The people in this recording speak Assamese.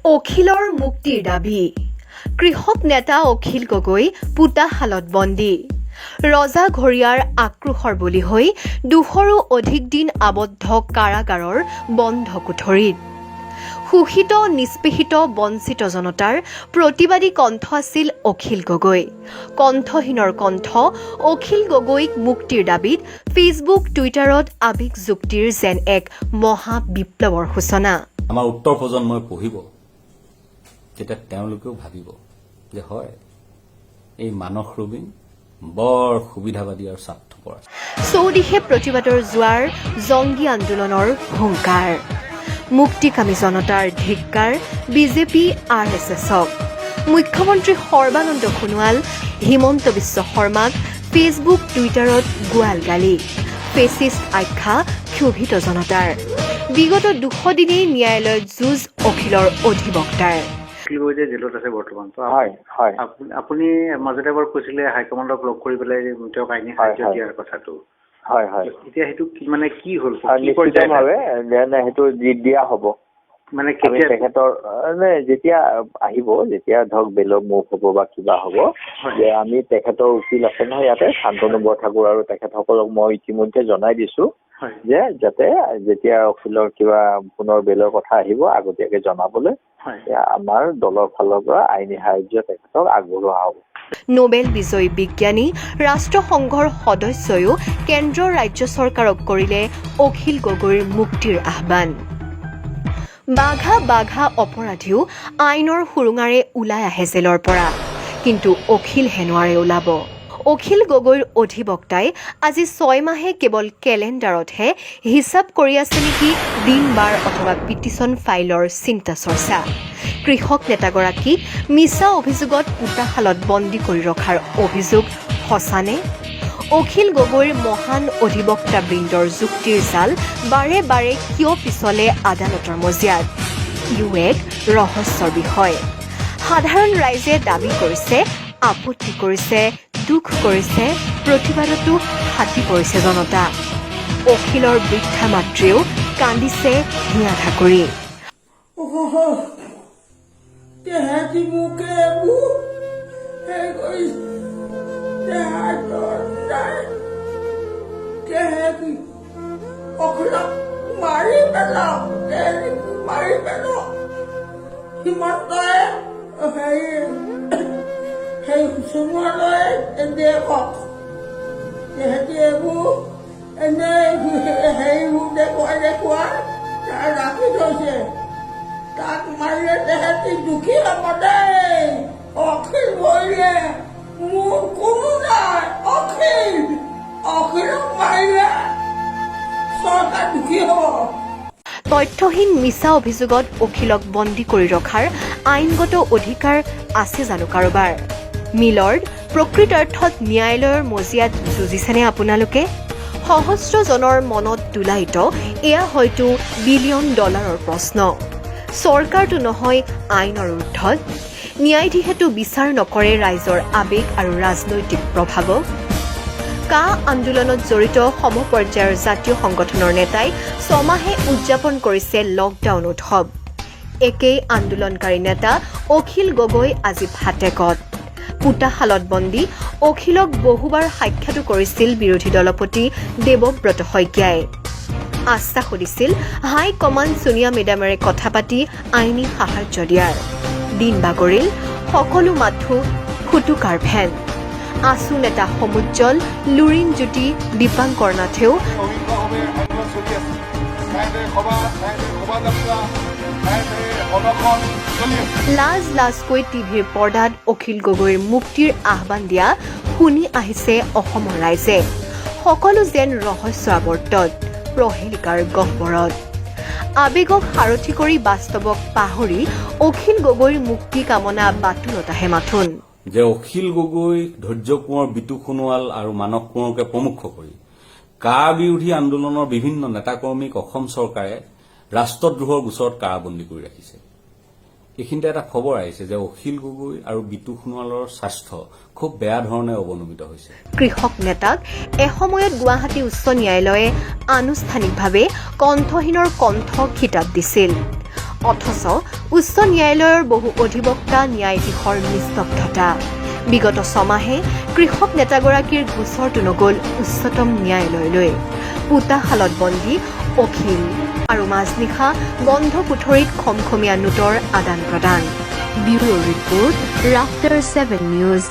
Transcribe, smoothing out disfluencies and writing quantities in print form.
অখিলৰ মুক্তিৰ দাবী। কৃষক নেতা অখিল গগৈ পোতাশালত বন্দী। ৰজা ঘৰীয়াৰ আক্ৰোশৰ বলি হৈ 200ৰো অধিক দিন আবদ্ধ কাৰাগাৰৰ বন্ধ কোঠৰীত। শোষিত, নিষ্পেষিত, বঞ্চিত জনতাৰ প্ৰতিবাদী কণ্ঠ আছিল অখিল গগৈ। কণ্ঠহীনৰ কণ্ঠ অখিল গগৈক মুক্তিৰ দাবীত ফেচবুক, টুইটাৰত আৱেগ যুক্তিৰ যেন এক মহা বিপ্লৱৰ সূচনা। আমাৰ উত্তৰ প্ৰজন্মই পঢ়িব, তেতিয়া তেওঁলোকেও ভাবিব যে হয়, এই মানস ৰবীন বৰ সুবিধাবাদী আৰু স্বাৰ্থপৰ আছিল। চৌদিশে প্ৰতিবাদৰ জোৱাৰ, জংগী আন্দোলনৰ হুংকাৰ। মুক্তিকামী জনতাৰ ধিক্কাৰ বিজেপি, আৰএছএছক। মুখ্যমন্ত্ৰী সৰ্বানন্দ সোণোৱাল, হিমন্ত বিশ্ব শৰ্মাক ফেচবুক, টুইটাৰত গোৱাল গালি, ফেচিষ্ট আখ্যা ক্ষোভিত জনতাৰ। বিগত 200 দিনেই ন্যায়ালয়ত যুঁজ অখিলৰ অধিবক্তাৰ। অখিল গগৈ যে জেলত আছে বৰ্তমান, তো হয় হয় আপুনি মাজতে এবাৰ কৈছিলে হাইকমাণ্ডক লগ কৰি পেলাই তেওঁক আইনী সাহায্য দিয়াৰ কথাটো। হয় হয় এতিয়া সেইটো মানে কি হ'ল, কি পৰ্যায়ত? নিশ্চিতভাৱে সেইটো দিয়া হ'ব। মানে আমি কেতিয়া? তেখেতৰ নে যেতিয়া আহিব, যেতিয়া ধৰক বেলৰ মুভ হ'ব বা কিবা হ'ব, যে আমি তেখেতৰ উকিল আছে নহয় ইয়াতে, শান্তনু বৰঠাকুৰ, আৰু তেখেতসকলক মই ইতিমধ্যে জনাই দিছো যে যাতে যেতিয়া অখিলৰ কিবা পুনৰ বেলৰ কথা আহিব, আগতীয়াকে জনাবলৈ। তেতিয়া আমাৰ দলৰ ফালৰ পৰা আইনী সাহায্য তেখেতক আগবঢ়োৱা হ'ব। নোবেল বিজয়ী বিজ্ঞানী, ৰাষ্ট্ৰসংঘৰ সদস্যয়ো কেন্দ্ৰ, ৰাজ্য চৰকাৰক কৰিলে অখিল গগৈৰ মুক্তিৰ আহ্বান। বাঘা বাঘা অপৰাধীও আইনৰ সুৰুঙাৰে ওলাই আহে জেলৰ পৰা, কিন্তু অখিলহে নোৱাৰে ওলাব। অখিল গগৈৰ অধিবক্তাই আজি 6 মাহে কেৱল কেলেণ্ডাৰতহে হিচাপ কৰি আছে নেকি দিন বাৰ অথবা পিটিচন ফাইলৰ চিন্তা চৰ্চা? কৃষক নেতাগৰাকীক মিছা অভিযোগত পোতাশালত বন্দী কৰি ৰখাৰ অভিযোগ সঁচানে? অখিল গগৈৰ মহান অধিবক্তাবৃন্দৰ যুক্তিৰ জাল বাৰে বাৰে কিয় পিছলে আদালতৰ মজিয়াত? ইও এক ৰহস্যৰ বিষয়। সাধাৰণ ৰাইজে দাবী কৰিছে, আপত্তি কৰিছে, দুখ কৰিছে, প্ৰতিবাদতো ফাটি পৰিছে জনতা। অখিলৰ বৃদ্ধা মাতৃয়েও কান্দিছে হিয়া ঢাকুৰি। তেহেঁতি মোক এইবোৰ হেৰি কৰিছে। তেহেঁতৰ নাই, তেহেঁতি অখিলক মাৰি পেলাওক, তেহেঁতি মাৰি পেলাওক। হিমন্তই হেৰি সেই সোণোৱালৈ দেখক, তেহেঁতি এইবোৰ এনেই হেৰিবোৰ দেখুৱাই দেখুৱাই তাই ৰাখি থৈছে। তাক মাৰিলে তেহেঁতি দুখী হ'ব দেই। অখিল মৰিলে মোৰ কোনো নাই। অখিলক মাৰিলে চৰকাৰ দুখী হ'ব। তথ্যহীন মিছা অভিযোগত অখিলক বন্দী কৰি ৰখাৰ আইনগত অধিকাৰ আছে জানো কাৰোবাৰ? মিলৰ্ড, প্ৰকৃতাৰ্থত ন্যায়ালয়ৰ মজিয়াত যুঁজিছেনে আপোনালোকে? সহস্ৰজনৰ মনত দোলায়িত এয়া হয়তো বিলিয়ন ডলাৰৰ প্ৰশ্ন। চৰকাৰটো নহয় আইনৰ ঊৰ্ধত। ন্যায়াধীশেতো বিচাৰ নকৰে ৰাইজৰ আৱেগ আৰু ৰাজনৈতিক প্ৰভাৱক। কা আন্দোলনত জড়িত সমপৰ্যায়ৰ জাতীয় সংগঠনৰ নেতাই ছমাহে উদযাপন কৰিছে লকডাউন উৎসৱ। একেই আন্দোলনকাৰী নেতা অখিল গগৈ আজি ফাটেকত পোতাশালত বন্দী। অখিলক বহুবাৰ সাক্ষাতো কৰিছিল বিৰোধী দলপতি দেৱব্ৰত শইকীয়াই। আশ্বাসো দিছিল হাই কমাণ্ড ছোনিয়া মেডামেৰে কথা পাতি আইনী সাহায্য দিয়াৰ। দিন বাগৰিল, সকলো মাথো ফুটুকাৰ ফেন। আছু নেতা সমুজ্জ্বল, লুৰিণ জ্যোতি, দীপাংকৰ নাথেও অহিংসভাৱে আন্দোলন চলি আছে। ঠায়ে ঠায়ে সভা, ঠায়ে ঠায়ে শোভাযাত্ৰা, ঠায়ে ঠায়ে অনশন চলি আছে। লাজ লাজকৈ টিভিৰ পৰ্দাত অখিল গগৈৰ মুক্তিৰ আহ্বান দিয়া শুনি আহিছে অসমৰ ৰাইজে। সকলো যেন ৰহস্য আৱৰ্তত, প্ৰহেলিকাৰ গহ্বৰত। আৱেগক সাৰথি কৰি বাস্তৱক পাহৰি অখিল গগৈৰ মুক্তি কামনা বাতুলতাহে মাথোন। যে অখিল গগৈ, ধৈৰ্য কোঁৱৰ, বিটু সোণোৱাল আৰু মানস কোঁৱৰকে প্ৰমুখ কৰি কা বিৰোধী আন্দোলনৰ বিভিন্ন নেতাকৰ্মীক অসম চৰকাৰে ৰাষ্ট্ৰদ্ৰোহৰ গোচৰত কাৰাবন্দী কৰি ৰাখিছে। এইখিনিতে এটা খবৰ আহিছে যে অখিল গগৈ আৰু বিটু সোণোৱালৰ স্বাস্থ্য খুব বেয়া ধৰণে অৱনমিত হৈছে। কৃষক নেতাক এসময়ত গুৱাহাটী উচ্চ ন্যায়ালয়ে আনুষ্ঠানিকভাৱে কণ্ঠহীনৰ কণ্ঠ খিতাপ দিছিল। অথচ উচ্চ ন্যায়ালয়ৰ বহু অধিবক্তা ন্যায়াধীশৰ নিস্তব্ধতা। বিগত ছমাহে কৃষক নেতাগৰাকীৰ গোচৰটো নগ'ল উচ্চতম ন্যায়ালয়লৈ। পোতাশালত বন্দী অখিল আৰু মাজনিশা বন্ধ কোঠৰীত খমখমীয়া নোটৰ আদান প্ৰদান। Bureau report, Raftaar 7 news.